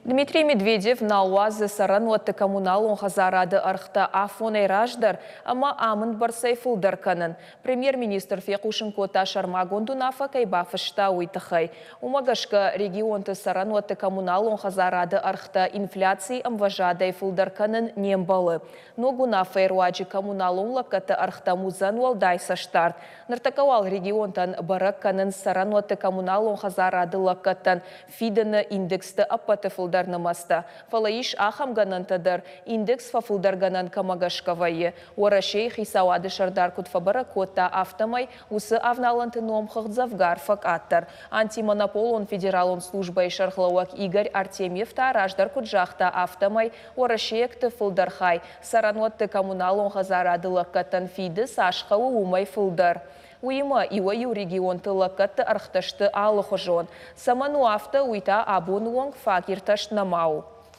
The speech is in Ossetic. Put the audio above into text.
Дмитрий Медведев нал уадзы цӕрӕнуӕтты коммуналон хӕдзарады ӕргътӕ афонӕй раздӕр ӕмӕ амынд бӕрцӕй фылдӕр кӕнын. Премьер-министр фехъусын кодта сӕрмагонд уынаффӕ кӕй бафыста, уый тыххӕй. Уымӕ гӕсгӕ регионты цӕрӕнуӕтты коммуналон хӕдзарады ӕргътӕ инфляцийы ӕмвӕзадӕй фылдӕр кӕнын не мбӕлы. Ног уынаффӕйы руаджы коммуналон лӕггӕдты ӕргътӕм уыдзӕн уӕлдай цӕстдард. Ныртӕккӕ уал регионтӕн бӕрӕг кӕнынц цӕрӕнуӕтты коммуналон хӕдзарады лӕггӕдтӕн фидыны индексты ӕппӕты фылдӕр нымӕцтӕ. Фӕлӕ ис ахӕм гӕнӕнтӕ дӕр, индекс фӕфылдӕргӕнӕн кӕмӕ гӕсгӕ вӕййы. Уӕрӕсейы хицауады сӕрдар куыд фӕбӕрӕг кодта, афтӕмӕй уыцы авналӕнты номхыгъд дзӕвгар фӕкъаддӕр. Антимонополон федералон службӕйы сӕргълӕууӕг Игорь Артемьев та раздӕр куыд загъта, афтӕмӕй уӕрӕсейӕгты фылдӕр хай цӕрӕнуӕтты коммуналон хӕдзарады лӕггӕдтӕн фиды, цас хъӕуы, уымӕй фылдӕр. Уыимӕ, иуӕй-иу регионты лӕггӕдты ӕргътӕ сты алыхуызон. Цӕмӕн у афтӕ, уый та абоны онг фаг иртӕст нӕма у.